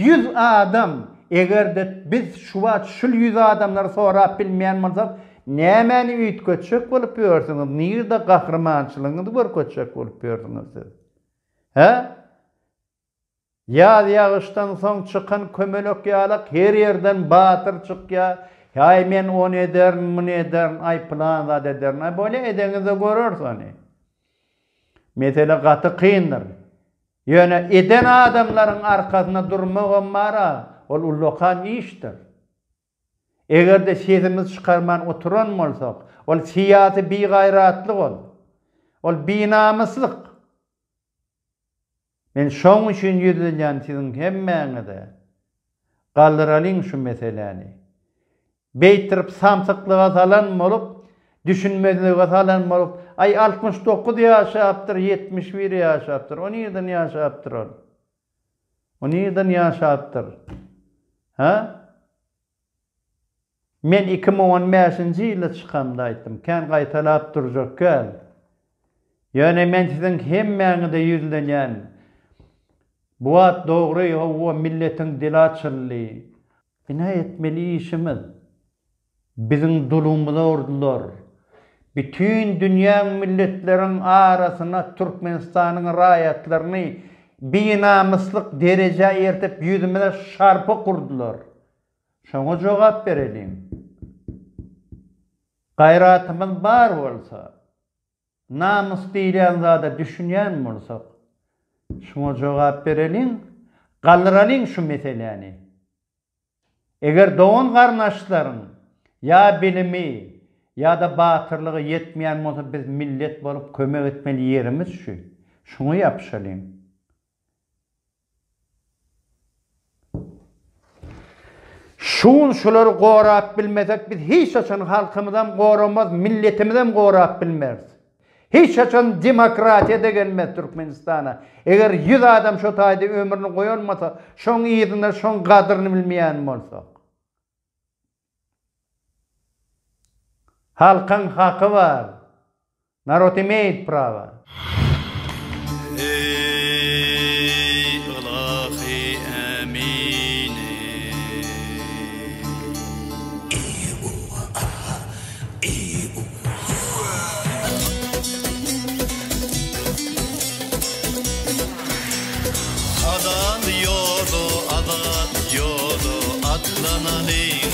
100 adam, eger-de biz şu wagt şul 100 adamlary sorap bilmeýän bolsak, nämäni üýtgetjek bolup ýörsüňiz, nirde gahrymançylygyňyzy görkezjek bolup ýörsüňiz siz? Hä? Ýaz ýagyşdan soň çykan kömelek ýalak her ýerden batyr çykýa, Aý men ony ederin, muny ederin, aý pylan zat ederin. Aý bolýa edeňizde göreris ony. Mesele gaty kyndyr. Ýöne eden adamlaryň arkasynda durmagam bar-a, ol ullakan işdir. Eger-de sesimizi çykarman oturan bolsak, ol syýasy bigaýratlyk ol. Ol binamyslyk. Men şoň üçin ýüzlenýän siziň hemmäňize. Galdyralyň şu meseläni. Beýtirip samsyklyga salan bolup, düşünmezlige salan bolup, aý 69 ýaşapdyr, 71 ýaşapdyr. O nirden ýaşapdyr ol? O nirden ýaşapdyr? Hä? Men 2015-nji ýylda çykamda aýtdym, kän gaýtalap durjak däl. Ýöne men siziň hemmäňize ýüzlenýän. Bu wagt dogry, hawa, milletiň dili açyldy. Ine etmeli işimiz. Biziň dulumyza urdular. Bütin dünýäň milletleriň arasyna Türkmenistanyň raýatlaryny binamyslyk derejä ertip ýüzümize şarpyk urdular. Şoňa jogap bereliň. Gaýratymyz bar bolsa, namys diýilýän zada düşünýän bolsak, şuňa jogap bereliň, galdyralyň şu meseläni. Eger dogan-garyndaşlaryň ýa bilimi, ýa-da batyrlygy ýetmeýän bolsa biz millet bolup kömek etmeli ýerimiz şu. Şuňa ýapyşalyň. Şu gün şulary gorap bilmesek biz hiç haçan halkymyzam goramaz, milletimizem gorap bilmeris. Hiç haçan demokratiýa-da gelmez Türkmenistana. Eger 100 adam şo taýda ömrüni goýalmasa, şoň yzynda şoň gadryny bilmeýän bolsak. Halkyň haky bar. Narod imeýit prawa. Eý ylahy ämin eý. Halal ýola azat ýola atlanalyň.